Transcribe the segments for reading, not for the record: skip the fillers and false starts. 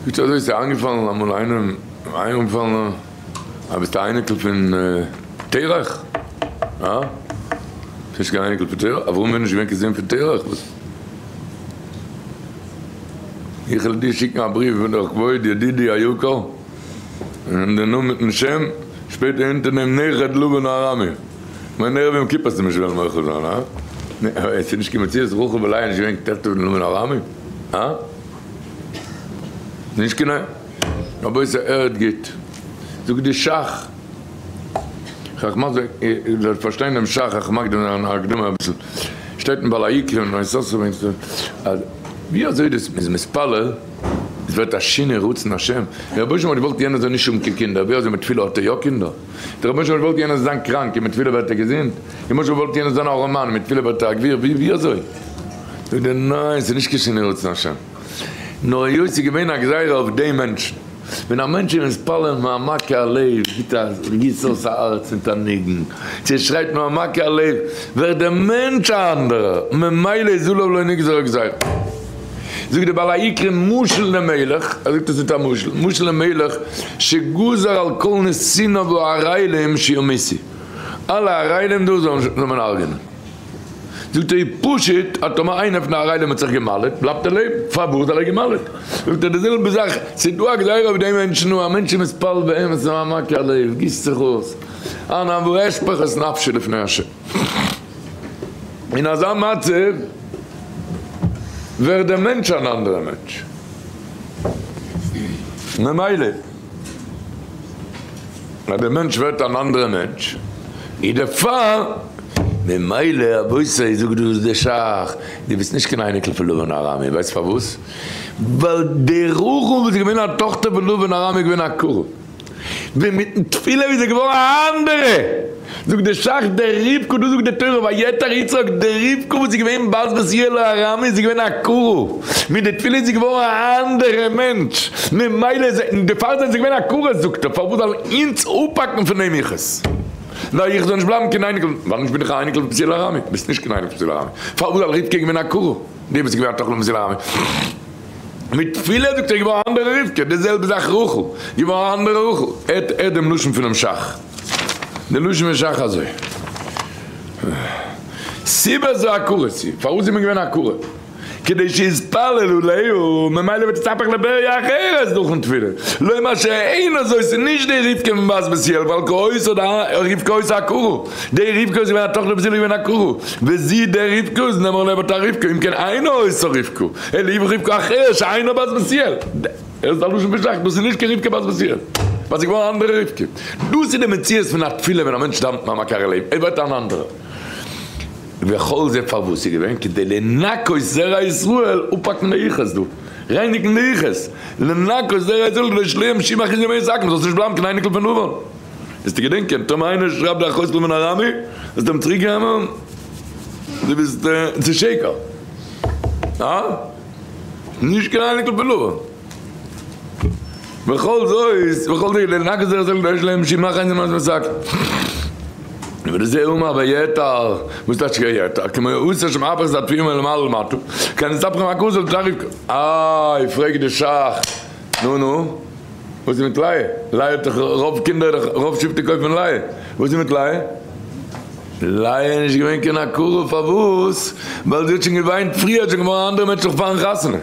זאגט אזוי ס'איז איינגעפאלן אמאל איינעם איינגעפאלן אז ביסט א אייניקל פון תרח? הא? ביסט נישט קיין אייניקל פון תרח? אברהם איז נישט געווען קיין זון פון תרח? וואס? איך וועל דיר שיקן א בריוו פון דער כבוד ידידי היקר און די נאמען מיטן שם שפעטער אונטער דעם נכד לבן הארמי. כ'מיין ערב יום כיפור האסטו נישט וועלן מוחל זיין, הא? עס איז נישט קיין מציאות רחל ולאה איז נישט געווען טעכטער פון לבן הארמי? הא? נישט קיין רבותי הערט גוט זאגט די שך חכמת איר זאלט פארשטיין דעם שך איך מקדים זיין א הקדמה אביסל שטייט אין בעל העיקרים און סוף סוף אז ווי אזוי דאס מ'איז מתפלל עס ווערט א שינוי רצון השם דער רבוש ע האט געוואלט יענער זאל נישט האבן קיין קינדער ווי אזוי מיט תפילה האט ער יא קינדער דער רבוש ע האט געוואלט יענער זאל זיין קראנק און מיט תפילה ווערט ער געזונט דער רבוש ע האט געוואלט יענער זאל זיין א ארעמאן און מיט תפילה ווערט ער א גביר ווי אזוי זאגט ער ניין ס'איז נישט קיין שינוי רצון השם. נאר היות ס'איז געווען א גזירה אויף דעם מענטשן, ווען א מענטש איז מתפלל מעמקי הלב, גיט א גיס אויס א הארץ מיט א ניגון, צו ער שרייט מעמקי הלב, ווערט דער מענטש א אנדערער, ממילא איז עליו לא נגזרה גזירה. זאגט דער בעל העיקרים משל למלך, ער זאגט עס מיט א משל, משל למלך שגזר על כל נתיניו הערלים שימותו, אלע ערלים דא זאל מען הרג'נען. זאגט ער פשוט אז טאמער איינער פון די ערלים האט זיך גע'מל'ט בלייבט ער לעבן, פארוואס ווייל ער גע'מל'ט? זאגט ער די זעלבע זאך, ס'איז דא א גזירה אויף די מענטשן נו א מענטש איז מתפלל באמת מעמקי הלב, גיסט זיך אויס, אנא ואשפוך את נפשי לפני ה'. אין אזא מצב ווערט דער מענטש אן אנדערע מענטש, ממילא. אז דער מענטש ווערט אן אנדערע מענטש, איז דערפאר ממילא רבותי זאגט דאס דער שך, דו ביסט נישט קיין אייניקל פון לבן הארמי, ווייסט פארוואס? ווייל די רחל וואס איז געווען א טאכטער פון לבן הארמי איז געווען א קרוב, ווען מיטן תפילה איז זי געווארן א אנדערע, זאגט דער שך די רבקה, דאס זאגט די תורה ויעתר יצחק, די רבקה וואס איז געווען בת בתואל הארמי איז געווען א קרוב, מיט די תפילה איז זי געווארן א אנדערע מענטש, ממילא איז און דערפאר זענען זיי געווען עקרות, זאגט ער, פארוואס זאלן אונז אפהאקן פון דעם יחוס, ווייל איך זאל נישט בלייבן קיין אייניקל, ווייל נישט בין איך א אייניקל פון בתואל הארמי, ביסט נישט קיין אייניקל פון בתואל הארמי, פארוואס זאל רבקה געווען עקרה, די וואס איז געווען א טאכטער פון בתואל הארמי. מיט תפילה זאגט ער געווארן א אנדערע רבקה, די זעלבע זאך רחל, געווארן א אנדערע רחל, הערט הערט דעם לשון פונעם שך, די לשון פון שך אזוי, סיבה זו עקרה היא, פארוואס איז מען געווען עקרה? כדי שיתפללו עליה, ממילא וועט תתהפך לבריה אחרת דורכן תפילה, לומר שאינה זאת איז נישט די רבקה מבת בתואל, ווייל כאותה די רבקה היתה עקרה, די רבקה איז געווען א טאכטער בתואל איז געווען עקרה, וזו די רבקה איז נאמר עליה בת רבקה, אם כן אינה אותה רבקה. אלא היא רבקה אחרת שאינה בת בתואל. ער איז א לשון פון שך, דאס איז נישט קיין רבקה בת בתואל. ווייל ס'איז געווארן א אנדערע רבקה. דאס איז די מציאות פון א תפילה ווען א מענטש דאווענט מעמקי הלב, ער ווערט אן אנדערער. וכל זה פארוואס איז געווען? כדי לנקות זרע ישראל, אפהאקן די יחוס דא, רייניגן די יחוס, לנקות זרע ישראל כדי שלא יהיה שום אחרית ימי עסקים, זאלסט נישט בלייבן קיין אייניקל פון לבן. וועסטו געדענקען, טאמער איינער שרייבט די אחות לבן ארמי, וועסטו אים צוריק געבן, דו ביסט צו שקר. הא? נישט קיין אייניקל פון לבן. וכל זאת, וכל זאת, לנקות זרע ישראל כדי שלא יהיה שום אחרית ימי עסקים. ולזה אומר ויתר, וואס טייטש ויתר? כמו עושה שמהפך את התפילה מלמעלה למטה, כן יתהפך מהכוס אל תריב. איי, פרעגט די שך, נו נו, וואס איז מיט לאה? לאה האט דאך רוב קינדער, רוב שבטי קויפן לאה, וואס איז מיט לאה? לאה איז נישט געווען קיין עקרה, פארוואס? ווייל זי האט שוין געוויינט פריער, האט שוין געווארן א אנדערע מענטש נאך פארן חתונה.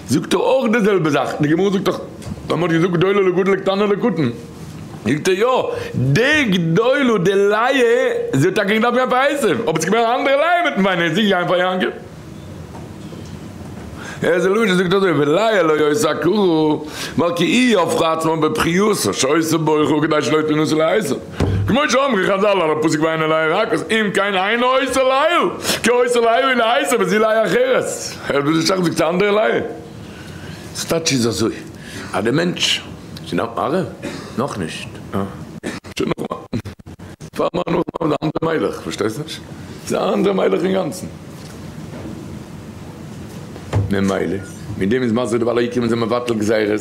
זאגט ער אויך די זעלבע זאך, די גמרא זאגט דאך, ווען מען האט געזאגט גדולה לגדול קטנה לקטן, זאגט ער יא, די גדולה די לאה, זי האט טאקע געדארפט גיין פאר עשו, אבער ס'איז געווען א אנדערע לאה מיטן וויינען, איז זי געגאנגען פאר יעקב. ער זאל לשון זאגט אזוי וליה לא יעשה עקרו ווייל כי אי הפכה עצמה בבכייתו שעושה בוכה כדי שלא תנשא לעשו כמו שאמרו חז"ל על הפסוק ואין אליה רכות אם כן אינו עושה ליה כי עושה ליה היא לעשו וזו ליה אחרת ער וויל נישט זאגט אנדערע ליה ס'טייטש איז אזוי אז די מענטש שוין נאך נאכנישט שוין נאכמאל פאר מיר נאכמאל די אנדערע מלך פארשטייסט נישט ס'איז א אנדערע מלך אינגאנצן. ממילא, מיט דעם איז מסביר די בעל העיקרים זענען מבטל גזירות,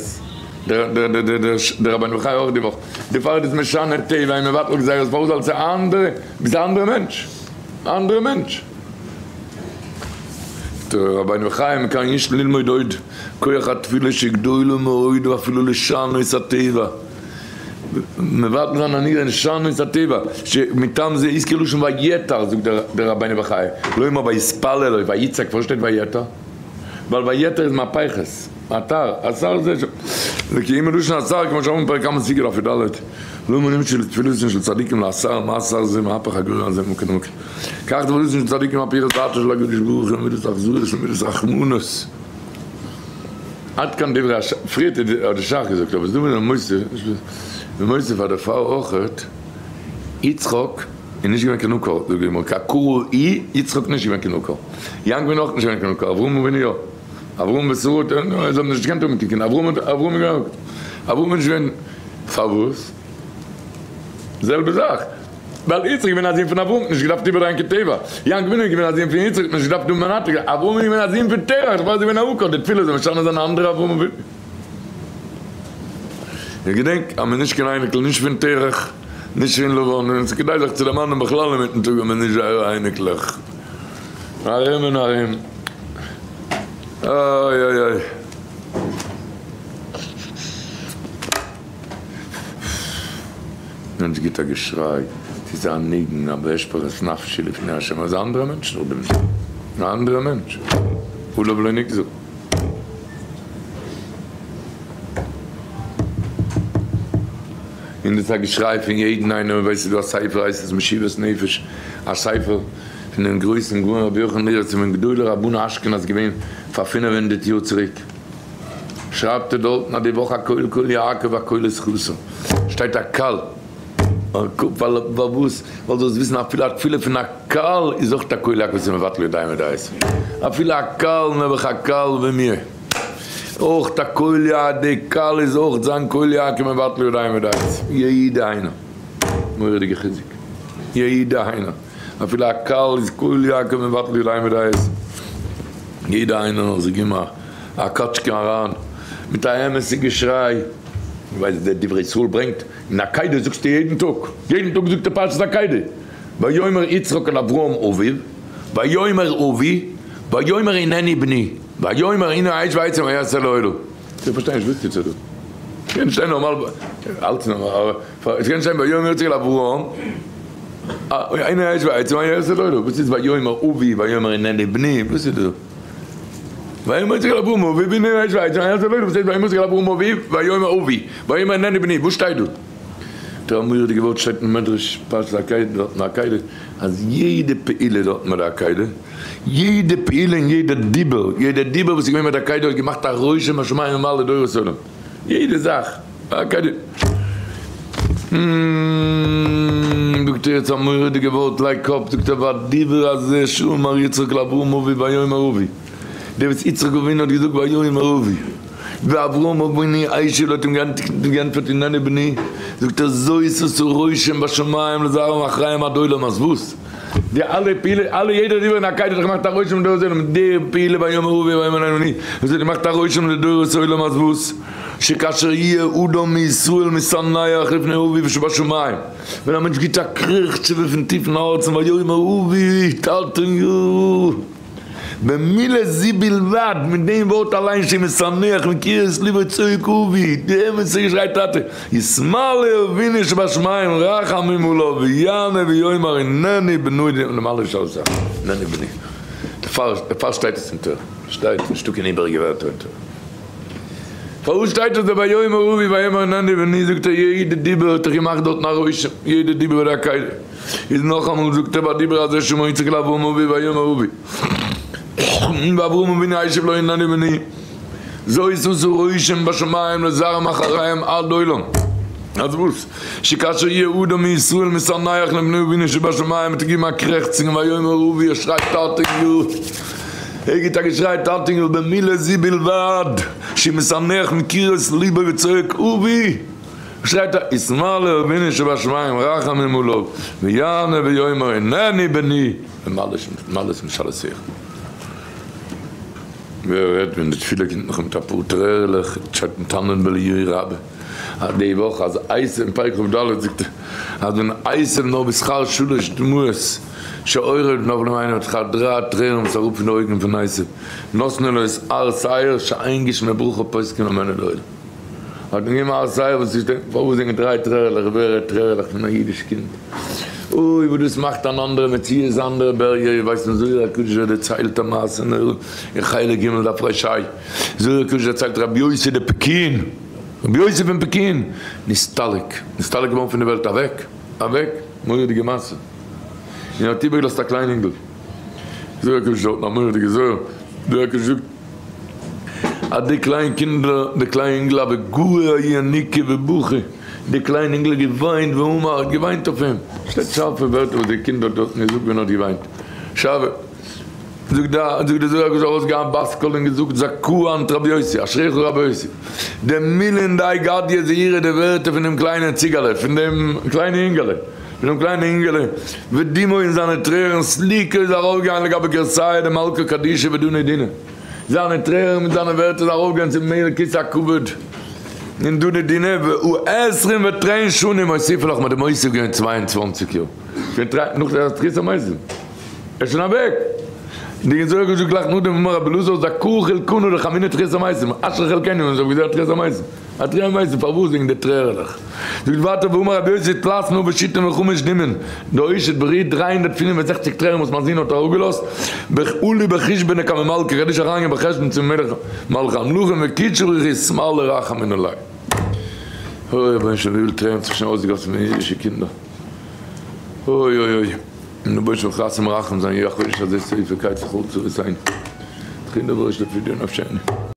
דער רבינו בחיי אויך די וואך, דערפאר איז דאס משנה טבע און מבטל גזירות, פארוואס אלס א אנדערע, ביסט א אנדערע מענטש, א אנדערע מענטש. רבינו בחיי מכאן יש ללמוד עוד כח התפילה שגדולה מאוד ואפילו לשנות הטבע מבטל זיין א נראה לשנות הטבע שמטעם זה הזכיר לשון ויתר זאגט דער רבינו בחיי לא אמר ויתפלל או ויצעק פארוואס שטייט ויתר? ווייל ויתר איז מהפכת אתר, אתר זה וכי אם מלשון אתר כמו שאמרנו בפרק כמה סיגל אף ד' לא מונים של תפילתן של צדיקים לאתר מה אתר זה מהפך הגורל הזה ממקום למקום כך תפילתן של צדיקים מהפכת דעתו של הקדוש ברוך הוא למידת אכזריות למידת רחמנות עד כאן דברי הש"ך, פריער האט די ש"ך געזאגט אבער ס'דא ווען מוסיף מוסיף אז דערפאר אויכעט יצחק איז נישט געווען קיין עקר זאגט די גמרא כי עקרה היא יצחק נישט געווען קיין עקר יעקב איז אויך נישט געווען קיין עקר אברהם אבינו יא. אברהם ושרה האט זיי האבן נישט געקענט האבן קיין קינדער, אברהם האט אברהם איז געווען אברהם איז נישט געווען פארוואס? זעלבע זאך ווייל יצחק איז געווען א זון פון אברהם האט נישט געדארפט איבערדרייען קיין טבע, יעקב אבינו איז געווען א זון פון יצחק האט נישט געדארפט האבן מנתק, אברהם איז געווען א זון פון תרח דערפאר איז ער געווען א עקר, די תפילה זאל משנה זיין א אנדערע אברהם אבינו. איך געדענק אז מען איז נישט קיין אייניקל נישט פון תרח נישט פון לבן און עס איז כדאי זיך צו דערמאנען בכלל אינמיטן טאג אז מען איז נישט זייערע אייניקלעך. ארום און ארום. אוי אוי אוי. מענטש גיט א געשריי, ס'איז א ניגון, א ואשפוך את נפשי לפני ה', אז א אנדערע מענטש נאך דעם ניגון, א אנדערע מענטש, עליו לא נגזר. און דאס איז א געשריי פון יעדן איינעם, ווייסט ס'איז דא א ספר הייסט עס משיבת נפש, א ספר פון דעם גרויסן גאון רבי יוחנן לירץ פון גדולי רבני אשכנז געווען פאר 500 יאר צוריק, שרייבט ער דארטן אז די וואך הקול קול יעקב הקול איז חסר, שטייט א קל, פארוואס? ווייל זאלסט וויסן אפילו א תפילה פון א קל איז אויך א קול יעקב ס'איז מבטל ידיים ודעות, אפילו א קל נעבעך א קל ומי. אויך א קול יא די קל איז אויך זיין קול יעקב מבטל ידיים ודעות יעדע איינער מורא'דיגע חיזוק יעדע איינער אפילו א קל איז קול יעקב מבטל ידיים ודעות יעדע איינער נאר זיך געבן א קאטשקע אריין מיט א אמת'ע געשריי ווייל דער דברי ישראל ברענגט אין עקידה זאגסטו יעדן טאג יעדן טאג זאגט ער פרשת עקידה ויאמר יצחק אל אברהם אביו ויאמר אבי ויאמר הנני בני ויאמר הנה האש והעצים ויעש אלוהינו. איך פארשטיי נישט וואס טוט זיך דא. קען שטיין נארמאל, אלץ נארמאל, אבער עס קען שטיין ויאמר יצחק אל אברהם, הנה האש והעצים ויעש אלוהינו. וואס איז ויאמר אבי ויאמר הנני בני? וואס איז דא? ויאמר יצחק אל אברהם אביו הנה האש והעצים ויעש אלוהינו. וואס הייסט ויאמר יצחק אל אברהם אביו ויאמר אבי ויאמר הנני בני? וואס שטייט דא? דער מורא'דיגע ווארט שטייט אין מדרש פרשת עקידה דארט אין עקידה אז יעדע פעולה דארט ביי די עקידה יעדע פעולה און יעדע דיבור, יעדע דיבור וואס איז געווען ביי די עקידה האט געמאכט א רושם בשמים ממעל לדורות עולם, יעדע זאך ביי עקידה. זאגט ער יעצט א מורא'דיגע ווארט, לייג קאפ, זאגט ער והדיבור הזה שאמר יצחק לאברהם אביו ויאמר אבי, דער וואס יצחק אבינו האט געזאגט ויאמר אבי, ואברהם אבינו השיב האט אים געענטפערט הנני בני, זאגט ער זאת עשה רושם בשמים לזרעם אחריהם עד עולם, אז וואס? די אלע פעילה אלע יעדער דיבור אין עקידה האט געמאכט א רושם לדורות עולם די פעילה ויאמר אבי ויאמר הנני וואס האט געמאכט א רושם לדורות עולם אז וואס שכאשר יהיה אדם מישראל משמח לפני אביו שבשמים ווען א מענטש גיט א קרעכץ פון טיפן הארצן ויאמר אבי טאטעניו במילה זו בלבד, מיט דעם ווארט אליין שמשמח מקירות לבו צועק אבי, די אמת'ע געשריי טאטע, יתמלא אבינו שבשמים רחמים עליו ויענה ויאמר הנני בני למעלה שעשה, הנני בני. דערפאר שטייט עס אין תורה, שטייט, נישטא קיין איבעריגע ווערטער אין תורה. פארוואס שטייט עס דא ויאמר אבי ויאמר הנני בני, זאגט ער יעדע דיבור האט זיך געמאכט דארטן א רושם, יעדע דיבור ביי די עקידה. איז נאכאמאל זאגט ער בדיבור הזה שאמר יצחק לאברהם אביו ויאמר אבי ואברהם אבינו השיב לו הנני בני זאת עשה רושם בשמים לזרעם אחריהם עד עולם אז וואס שכאשר יהיה אדם מישראל משמח לבני אבינו שבשמים האט ער געגעבן א קרעכצונג ויאמר אבי ער שרייט טאטעניו ער גיבט א געשריי טאטעניו במילה זו בלבד שמשמח מקירות ליבו וצועק אבי שרייט ער, יתמלא אבינו שבשמים רחמים עליו ויענה ויאמר הנני בני ומעלות משאלותיך. ווער רעדט ווען די תפילה קומט נאך מיט אפאר טרערעלעך, שטייט אין תנא דבי אליהו רבה. אז די וואך אז עשו אין פרק כ"ד זאגט ער אז ווען עשו נאר בשכר שלש דמעות שהוריד נפלו מעיניו האט זיך דריי טרערן וואס אראפ פון די אויגן פון עשו נתנו לו את הר שעיר שאין גשמי ברכה פוסקים ממנו לעולם האט מען געגעבן הר שעיר וואס איז דען פארוואס זענען דריי טרערעלעך ווערע טרערעלעך פון א אידיש קינד אוי וואס דאס מאכט אן אנדערע מציאות אנדערע בריה ווייסט מען זוהר הקדוש ווערט דערציילט א מעשה נורא אין חלק ג' דף ר"ה זוהר הקדוש דערציילט רבי יוסי דפקין רבי יוסי פון פקין נסתלק נסתלק געווארן פון די וועלט אוועק אוועק מורא'דיגע מעשה און האט איבערגעלאזט א קליין אינגל זוהר הקדוש דארטן א מורא'דיגע זוהר זוהר הקדוש זאגט אז די קליין קינדער די קליין אינגל הוה גרע יניקה ובכי די קליין אינגל האט געוויינט ואמר האט געוויינט אויף אים שטייט שארפע ווערטער וואס די קינד האט דארטן געזאגט ווען ער האט געוויינט שארפע זאגט די זוהר הקדוש ארויסגעגאנגען א בת קול און געזאגט זכאה אנת רבי יוסי, אשריך רבי יוסי, די מילין דהאי גדיא זעירא די ווערטער פון דעם קליינעם ציגעלע, פון דעם קליינע אינגעלע, פון דעם קליינע אינגעלע, ודמעו און זיינע טרערן סליקו איז ארויפגעגאנגען לגבי כורסייא דמלכא קדישא ודני דינא, זיינע טרערן מיט זיינע ווערטער איז ארויפגעגאנגען צום מלך כסא הכבוד און דני דינא, והוא עשרים ותרין שנים הוסיפו לך, מען האט אים מוסיף געווען 22 יאר, נאך די תחית המתים. ער איז שוין אוועק. די זוהר הקדוש זאגט גלייך נאכדעם אמר רבי אלעזר זכאה חולקנא דחמינא תחיית המתים, אשרי חלקנו אונז האבן געזען תחיית המתים, א תחיית המתים פארוואס וועגן די טרערעלעך. זאגט ווייטער ואמר רבי יוסי תלת מאה ושיתין וחמש דמעין דאושיט ברי 365 טרערן וואס מיין זון האט אראפגעלאזט, עלו בחושבנא קמי מלכא קדישא אריינגיין בחשבון צום מלך מלכי המלכים וקודשא בריך הוא אתמלא רחמין עלי. אוי רבונו של עולם וויפיל טרערן האט זיך שוין אויסגעגאסן פון אידישע קינדער. אוי אוי אוי. און רבונו של עולם חס ומרחם זיין יהיה החודש הזה סוף וקץ לכל צרותינו. תחינה וראש לפדיון נפשנו.